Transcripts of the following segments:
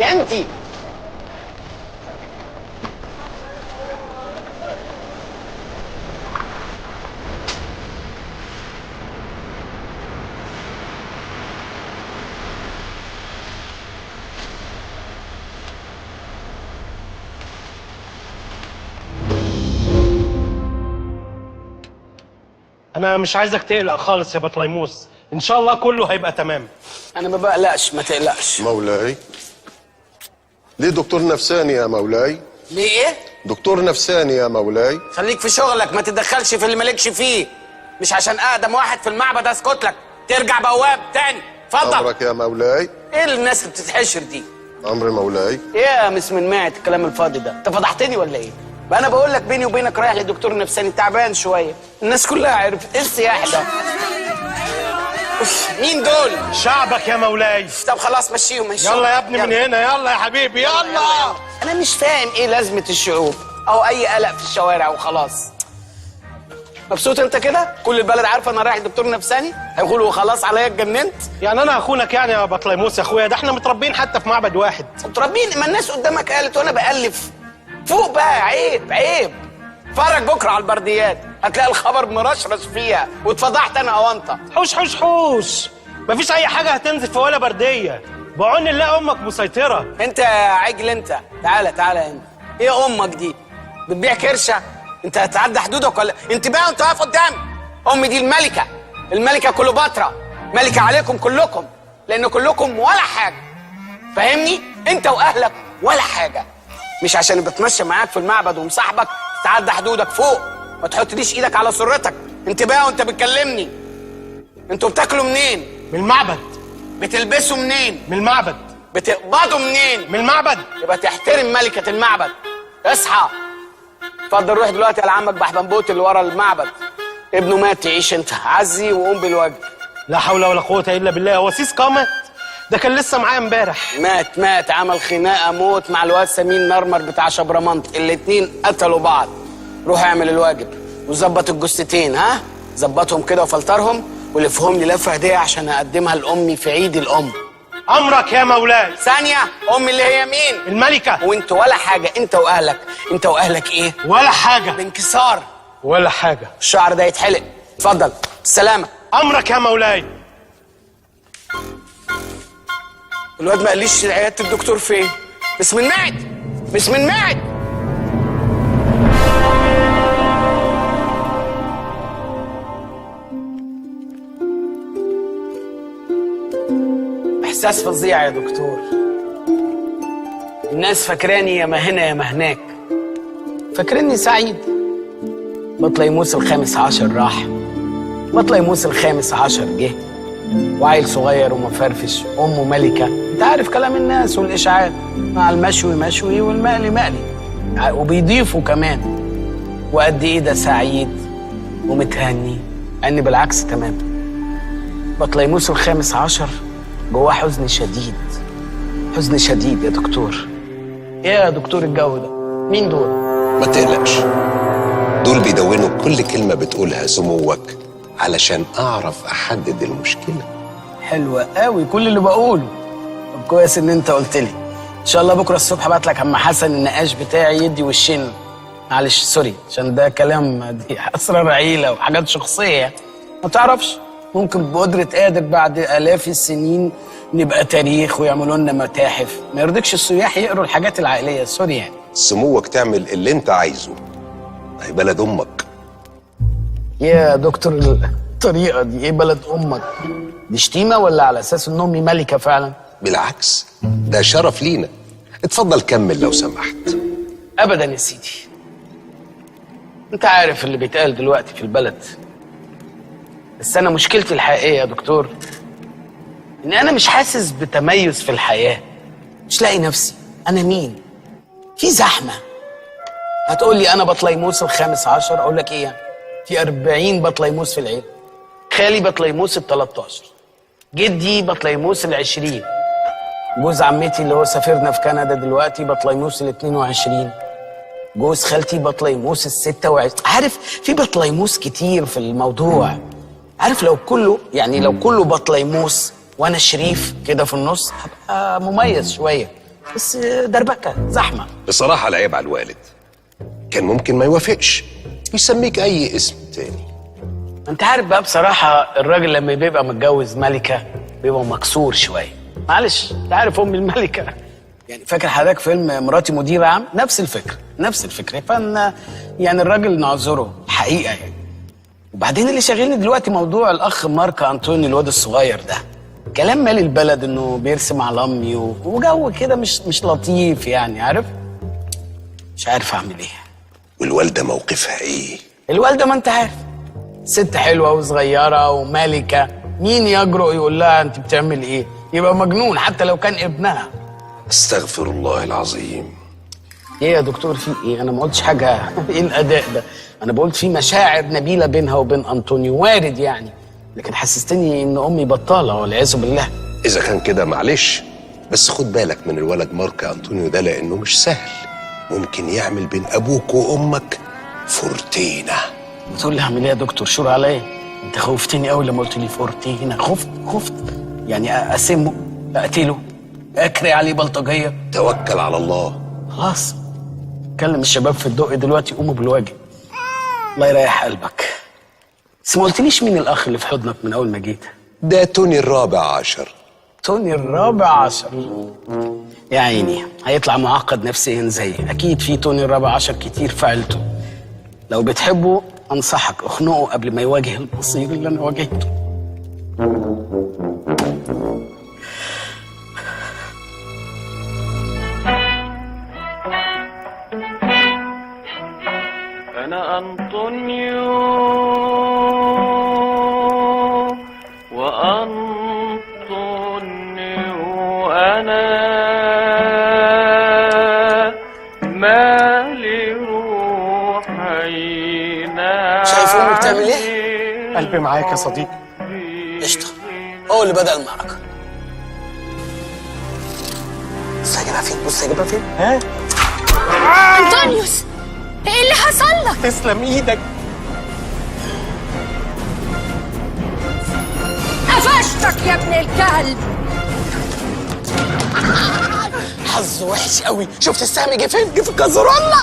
انت انا مش عايزك تقلق خالص يا بطليموس، ان شاء الله كله هيبقى تمام. انا ما بقلقش، ما تقلقش. مولاي ليه دكتور نفساني يا مولاي؟ ليه ايه؟ دكتور نفساني يا مولاي. خليك في شغلك، ما تتدخلش في اللي مالكش فيه. مش عشان اقدم واحد في المعبد اسكت لك، ترجع بواب تاني. اتفضل. امرك يا مولاي. ايه الناس اللي بتتحشر دي؟ امر مولاي. ايه يا مس من ماعت الكلام الفاضي ده؟ انت فضحتني ولا ايه؟ بقى انا بقول لك بيني وبينك رايح لدكتور نفساني تعبان شوية، الناس كلها عرفت. ايه السياح ده؟ مين دول؟ شعبك يا مولاي. طب خلاص مشيهم مشيهم. يلا يا ابني من هنا، يلا يا حبيبي يلا. انا مش فاهم ايه لازمه الشعوب او اي قلق في الشوارع وخلاص. مبسوط انت كده؟ كل البلد عارفه انا رايح لدكتور نفساني، هيقولوا خلاص عليا اتجننت. يعني انا اخونك يعني يا بطليموس يا اخويا؟ ده احنا متربيين حتى في معبد واحد. متربيين؟ ما الناس قدامك قالت وانا بألف. فوق بقى، عيب عيب. اتفرج بكره على البرديات هتلاقي الخبر مرشرش فيها، واتفضحت انا اونطه. حوش حوش حوش، مفيش اي حاجة هتنزل في ولا برديه، بعون الله امك مسيطرة. انت يا عجل انت، تعالى تعالى هنا. ايه امك دي؟ بتبيع كرشه؟ انت هتعدي حدودك ولا انت بقى؟ انت واقف قدامي. امي دي الملكة، الملكة كليوباترا، ملكه عليكم كلكم، لان كلكم ولا حاجة. فاهمني؟ انت واهلك ولا حاجة. مش عشان بتمشى معاك في المعبد ومصاحبك تتعدى حدودك. فوق، ما تحطليش ايدك على سرتك. انت بقى وانت بتكلمني، انتوا بتاكلوا منين؟ من المعبد. بتلبسوا منين؟ من المعبد. بتقبضوا منين؟ من المعبد. يبقى تحترم ملكة المعبد. اصحى. اتفضل روح دلوقتي على عمك بحبنبوت اللي ورا المعبد، ابنه مات، تعيش انت عزي وقوم بالواجب. لا حول ولا قوة الا بالله. هو سيس قامت؟ ده كان لسه معايا امبارح. مات مات، عمل خناقه موت مع الواد سمين نرمر بتاع شبرمنت، الاتنين قتلوا بعض. روح اعمل الواجب وظبط الجثتين، ها؟ ظبطهم كده وفلترهم ولفهم لي لفه هديه عشان اقدمها لامي في عيد الام. امرك يا مولاي. ثانية، امي اللي هي مين؟ الملكة. وانت ولا حاجة، انت واهلك. انت واهلك ايه؟ ولا حاجة. بانكسار. ولا حاجة. الشعر ده يتحلق. اتفضل السلامة. امرك يا مولاي. الواد ما قاليش عيادة الدكتور فين. بسم المعد، بسم المعد. احساس فظيع يا دكتور. الناس فاكراني يا ما هنا يا ما هناك، فاكرني سعيد. بطليموس الخامس عشر راح، بطليموس الخامس عشر جه، وعيل صغير ومفرفش، امه ملكه. انت عارف كلام الناس والاشاعات، مع المشوي مشوي والمقلي مقلي، وبيضيفوا كمان. وقد ايه ده سعيد ومتهني، اني بالعكس تمام. بطليموس الخامس عشر جواه حزن شديد، حزن شديد يا دكتور. ايه يا دكتور الجو ده؟ مين دول؟ ما تقلقش، دول بيدونوا كل كلمة بتقولها سموك علشان أعرف أحدد المشكلة. حلوة قوي كل اللي بقوله. طب كويس إن أنت قلت لي. إن شاء الله بكرة الصبح ابعت لك عم حسن النقاش بتاعي يدي وشين. معلش سوري، عشان ده كلام، دي أسرار عيلة وحاجات شخصية. ما تعرفش، ممكن بقدرة قادر بعد آلاف السنين نبقى تاريخ ويعملوا لنا متاحف. ما يرضيكش السياح يقروا الحاجات العائلية، sorry يعني. سموك تعمل اللي أنت عايزه، هي بلد أمك. يا دكتور الطريقة دي ايه بلد امك؟ دي شتيمة ولا على اساس ان امي ملكة فعلا؟ بالعكس، ده شرف لينا. اتفضل كمل لو سمحت. ابدا يا سيدي. انت عارف اللي بيتقال دلوقتي في البلد. بس انا مشكلتي الحقيقية يا دكتور ان انا مش حاسس بتميز في الحياة، مش لاقي نفسي، انا مين؟ في زحمة. هتقول لي انا بطليموس الخامس عشر، اقول لك ايه يعني؟ في 40 بطليموس في العيلة. خالي بطليموس ال 13، جدي بطليموس ال 20، جوز عمتي اللي هو سافرنا في كندا دلوقتي بطليموس ال 22، جوز خالتي بطليموس ال 26. عارف في بطليموس كتير في الموضوع. عارف لو كله يعني لو كله بطليموس وانا شريف كده في النص هبقى مميز شوية. بس دربكه زحمة. بصراحة العيب على الوالد، كان ممكن ما يوافقش يسميك اي اسم تاني. انت عارف بقى بصراحة الراجل لما بيبقى متجوز ملكه بيبقى مكسور شوية، معلش انت عارف ام الملكة. يعني فاكر حضرتك فيلم مراتي مدير عام؟ نفس الفكرة نفس الفكرة. فان يعني الراجل نعذره الحقيقة يعني. وبعدين اللي شاغلني دلوقتي موضوع الاخ مارك انطونيو الواد الصغير ده، كلام مالي البلد انه بيرسم على امي وجو كده مش لطيف يعني، عارف؟ مش عارف اعمل ايه. والوالدة موقفها ايه؟ الوالدة ما انت عارف، ست حلوة وصغيره وملكه، مين يجرؤ يقول لها انت بتعمل ايه؟ يبقى مجنون حتى لو كان ابنها. استغفر الله العظيم. ايه يا دكتور في ايه؟ انا ما قلتش حاجة. ايه الاداء ده؟ انا بقولت في مشاعر نبيلة بينها وبين انطونيو وارد يعني، لكن حسستني ان امي بطاله والعياذ بالله. اذا كان كده معلش، بس خد بالك من الولد مارك انطونيو ده لانه مش سهل، ممكن يعمل بين ابوك وامك فورتينا. بتقول لي اعمل ايه يا دكتور؟ شور عليا، انت خوفتني قوي لما قلت لي فورتينا. خفت خفت يعني اقسمه، اقتله، اكري عليه بلطجيه. توكل على الله. خلاص كلم الشباب في الدق دلوقتي يقوموا بالواجب. الله يريح قلبك. بس ما قلتليش مين الاخ اللي في حضنك من اول ما جيت؟ ده توني الرابع عشر. توني الرابع عشر؟ يا عيني هيطلع معقد نفسيا زيي. اكيد في توني الرابع عشر كتير في عيلته. لو بتحبه انصحك اخنقه قبل ما يواجه المصير اللي انا واجهته. أنا أنطونيو وأنطونيو، أنا مالي روحين. شايف أمي بتعمل إيه؟ قلبي معاك يا صديقي. قشطة، هو اللي بدأ المعركة. بص هجيبها فين؟ بص هجيبها فين؟ ها؟ أنطونيوس ايه اللي حصل لك؟ تسلم ايدك. قفشتك يا ابن الكلب. حظ وحش قوي. شفت السهم جه فين؟ جه في الكازورولا.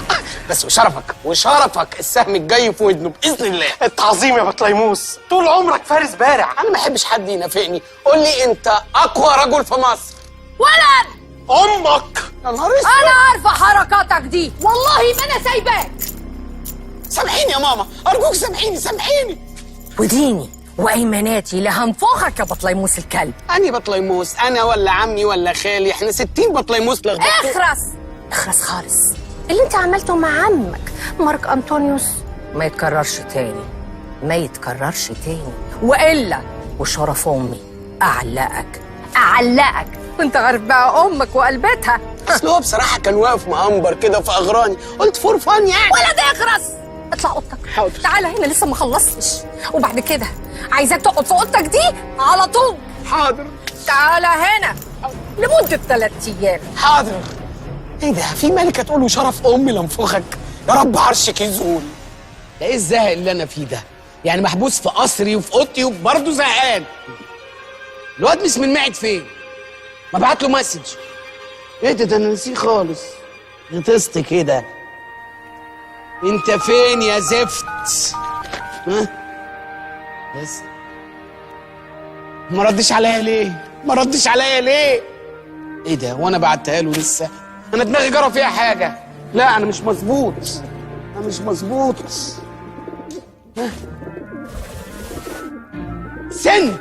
بس وشرفك وشرفك السهم الجاي في ودنه باذن الله. التعظيم يا بطليموس، طول عمرك فارس بارع. انا ما احبش حد ينافقني. قول لي انت اقوى رجل في مصر. ولد امك. يا نهار اسود، انا عارفه حركاتك دي، والله ما انا سايباك. سامحيني يا ماما، ارجوك سامحيني سامحيني. وديني وايماناتي لهنفخك يا بطليموس الكلب. اني بطليموس انا ولا عمي ولا خالي؟ احنا 60 بطليموس لخبطتوا. اخرس اخرس خالص. اللي انت عملته مع عمك مارك انطونيوس ما يتكررش تاني، ما يتكررش تاني، والا وشرف امي اعلقك اعلقك. وانت عارف بقى امك وقلبتها. اصل هو بصراحة كان واقف مقنبر كده في اغراني، قلت for fun يعني. ولا ده اخرس. اطلع اوضتك. حاضر. تعالى هنا لسه ما خلصتش، وبعد كده عايزاك تقعد في اوضتك دي على طول. حاضر. تعالى هنا لمدة 3 ايام. حاضر. ايه ده؟ في ملكه تقول وشرف امي لانفخك؟ يا رب عرشك يزول. ده ايه الزهق اللي انا فيه ده؟ يعني محبوس في قصري وفي اوضتي وبرضه زهقان. الواد مش من معد فين؟ ما بعت له message. ايه ده؟ ده انا نسيه خالص. غطست كده. انت فين يا زفت؟ ها؟ بس ما ردش عليا ليه؟ ما ردش عليا ليه؟ ايه ده؟ وانا بعتها له لسه؟ انا دماغي جرى فيها حاجة. لا انا مش مظبوط، انا مش مظبوط. ها؟ سن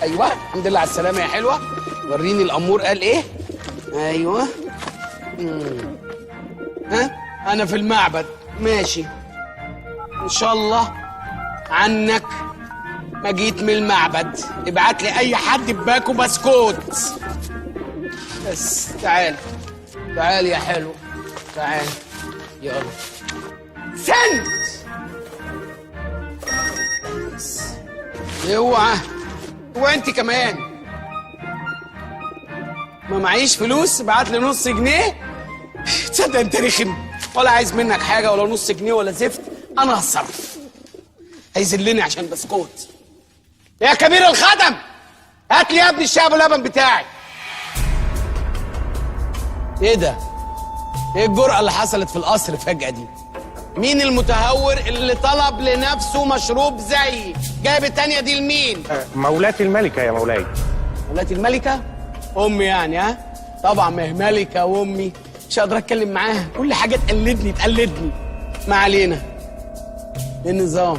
ايوه الحمد لله على السلامة يا حلوة. وريني الامور قال ايه. ايوه. ها انا في المعبد ماشي ان شاء الله. عنك ما جيت من المعبد، ابعت لي اي حد بباكو بسكوت. بس تعال تعال يا حلو، تعال يلا. سند اوعى، وانت كمان ما معيش فلوس، ابعت لي نص جنيه. تصدق انت رخم، ولا عايز منك حاجة ولا نص جنيه ولا زفت. انا هتصرف. هيذلني عشان بسكوت. يا كبير الخدم، هات لي يا ابني الشاي ابو لبن بتاعي. ايه ده؟ ايه الجرأة اللي حصلت في القصر فجأة دي؟ مين المتهور اللي طلب لنفسه مشروب زيي؟ جايب التانية دي لمين؟ مولاتي الملكة يا مولاي. مولاتي الملكة؟ أمي يعني، ها؟ طبعا ما هي ملكة وأمي، مش هقدر أتكلم معاها، كل حاجة تقلدني تقلدني. ما علينا. ايه النظام؟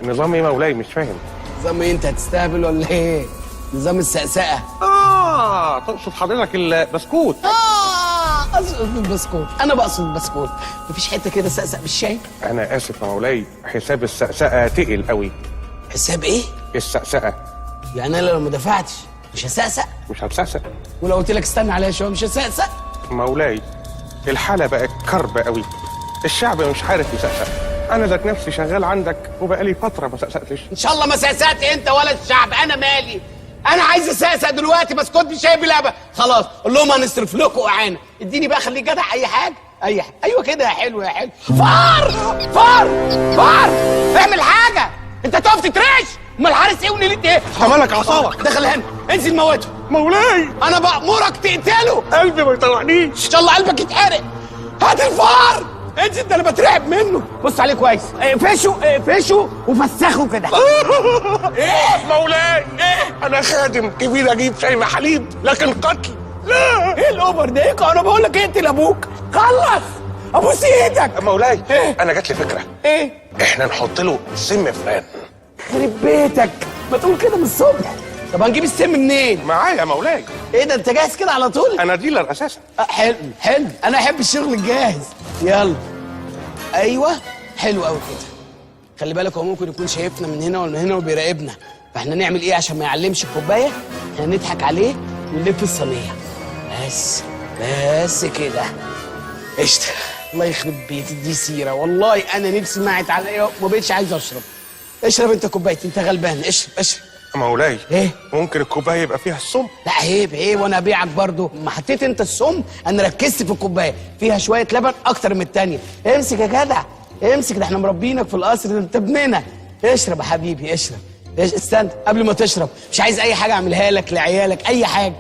نظام ايه مولاي؟ مش فاهم. نظام ايه؟ انت هتستهبل ولا ايه؟ نظام السقسقة. تقصد حضرتك البسكوت؟ اقصد البسكوت، انا بقصد البسكوت. مفيش حتة كده سقسق بالشاي؟ انا اسف يا مولاي، حساب السقسقة تقل قوي. حساب ايه؟ السقسقة. يعني انا لو ما دفعتش مش هسقسق؟ مش هتسقسق. ولو قلت لك استنى عليا شوية مش هسقسق؟ مولاي الحالة بقت كرب قوي، الشعب مش عارف يسقسق. انا ذات نفسي شغال عندك وبقالي فترة ما سقسقتش. ان شاء الله ما سقسقت انت ولا الشعب، انا مالي؟ انا عايز اسقسق دلوقتي بسكوت بشاي بلبن. خلاص قول لهم هنصرف لكم اعانه. اديني بقى، خليك جدع، اي حاجة اي حاجة. ايوه كده يا حلو يا حلو. فار فار فار، اعمل حاجة، انت تقف تترعش. امال الحارس ايه ونيلت ايه؟ مالك اعصابك؟ دخل هنا، انزل موته. مولاي انا بامرك تقتله. قلبي ما يطلعنيش. ان شاء الله قلبك يتحرق. هات الفار، انزل، ده انا بترعب منه. بص عليه كويس، اقفشه اقفشه وفسخه كده. ايه مولاي؟ ايه؟ انا خادم كبير اجيب شاي محليب، لكن قتل لا. ايه ال over ده؟ ايه؟ انا بقول لك اقتل ابوك. خلص، ابوس ايدك. مولاي إيه؟ انا جات لي فكرة. ايه؟ احنا نحط له سم فران. خرب بيتك، ما تقول كده من الصبح. طب هنجيب السم منين؟ معايا يا مولاي. ايه ده، انت جاهز كده على طول؟ انا dealer اساسا. حلو حلو، انا احب الشغل الجاهز. يلا. ايوه حلو قوي كده. خلي بالك هو ممكن يكون شايفنا من هنا ولا من هنا وبيراقبنا، فاحنا نعمل ايه عشان ما يعلمش الكوباية؟ احنا نضحك عليه ونلف الصينية. بس بس كده قشطه. الله يخرب بيتي دي سيره، والله انا نفسي معت عليا وما بقتش عايز اشرب. اشرب انت كوبايتي، انت غلبان، اشرب اشرب. مولاي ايه؟ ممكن الكوباية يبقى فيها السم؟ لا عيب عيب، وانا ابيعك برضو. ما حطيت انت السم، انا ركزت في الكوباية فيها شوية لبن اكتر من التانية. امسك يا جدع امسك، ده احنا مربينك في القصر، ده انت ابننا. اشرب يا حبيبي اشرب. استنى قبل ما تشرب، مش عايز اي حاجة اعملها لك لعيالك، اي حاجة؟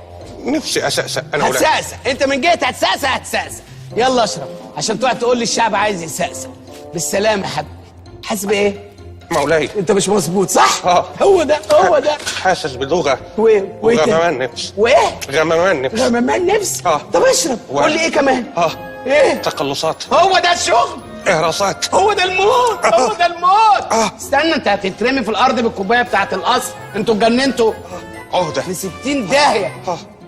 نفسي اسقسق انا. هتسقسق انت من جهة، هتسقسق هتسقسق. يلا اشرب عشان تقعد تقول لي الشعب عايز يسقسق. بالسلامة يا حبيبي. حاسس بايه؟ مولاي انت مش مظبوط صح؟ هو ده هو ده. حاسس بدوغه وايه؟ وغممان نفس. وايه؟ غممان نفس. غممان نفس؟ طب اشرب. قول لي ايه كمان؟ ايه؟ تقلصات. هو ده الشغل. اهراسات. هو ده الموت. هو ده الموت. استنى، انت هتترمي في الارض بالكوبايه بتاعت القصر. انتوا اتجننتوا. عهده في 60 داهية.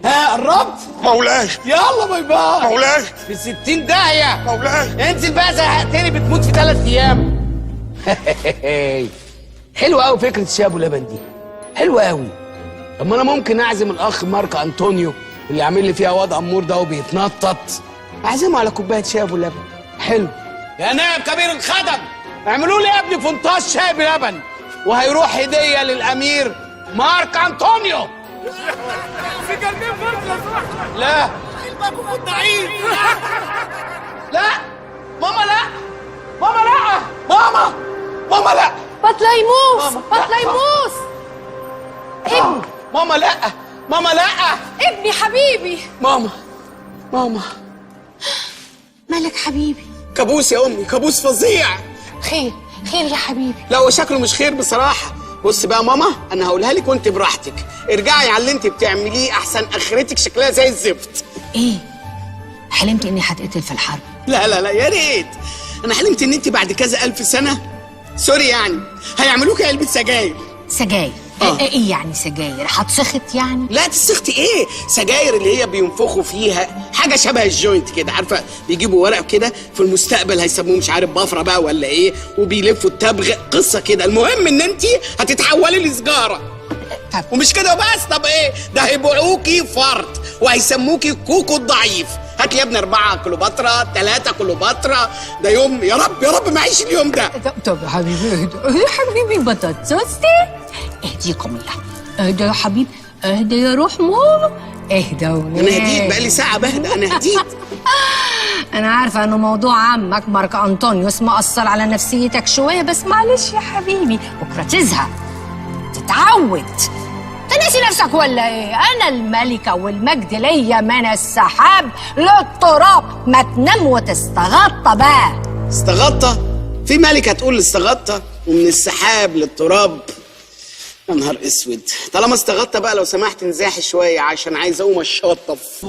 ها قربت؟ مولاي يلا bye bye. مولاي في 60 داهية. مولاي انزل بقى، زهقتني، بتموت في 3 ايام. حلوة قوي فكرة الشاي ابو لبن دي، حلوة قوي. طب ما انا ممكن اعزم الاخ مارك انطونيو اللي عامل لي فيها واد امور ده وبيتنطط، اعزمه على كوباية شاي ابو لبن. حلو يا نائب كبير الخدم، اعملوا لي يا ابني فنطاش شاي بلبن، وهيروح هديه للامير مارك انطونيو. لا لا ماما، لا ماما، لا ماما، ماما لا. بطليموس بطليموس ابني. ماما لا، ماما لا. ابني حبيبي. ماما ماما. مالك حبيبي؟ كابوس يا امي، كابوس فظيع. خير خير يا حبيبي. لا هو شكله مش خير بصراحة. بص بقى ماما، انا هقولها لك وانت براحتك، ارجعي على اللي انت بتعمليه احسن، اخرتك شكلها زي الزفت. ايه؟ حلمت اني هتقتل في الحرب؟ لا لا لا يا ريت. انا حلمت ان انت بعد كذا الف سنة، sorry يعني، هيعملوك علبة سجاير. سجاير؟ ايه يعني سجاير؟ هتسخط يعني؟ لا تسخطي ايه؟ سجاير اللي هي بينفخوا فيها حاجة شبه ال joint كده، عارفه؟ بيجيبوا ورق كده، في المستقبل هيسموه مش عارف بفره بقى ولا ايه، وبيلفوا التبغ، قصة كده. المهم ان انت هتتحولي لسجاره. طب ومش كده بس، طب ايه ده، هيبيعوكي فرد وهيسموكي كوكو الضعيف. هات لي يا ابني 4 كليوباترا، 3 كليوباترا، ده يوم يا رب يا رب ما اعيش اليوم ده. طب يا حبيبي اهدى يا حبيبي، بطاطستي اهديكم الله، اهدى يا حبيبي، اهدى يا روح ماما، اهدى. انا هديت بقالي ساعة بهدى، انا هديت. انا عارفه انه موضوع عمك مارك انطونيوس مأثر على نفسيتك شوية، بس معلش يا حبيبي، بكره تزهق، تتعود. انت ناسي نفسك ولا ايه؟ انا الملكة والمجد ليا من السحاب للتراب. ما تنام وتستغطى بقى. استغطى؟ في ملكه تقول استغطى ومن السحاب للتراب؟ يا نهار اسود. طالما استغطى بقى لو سمحت نزاحي شوية عشان عايز اقوم اشطف.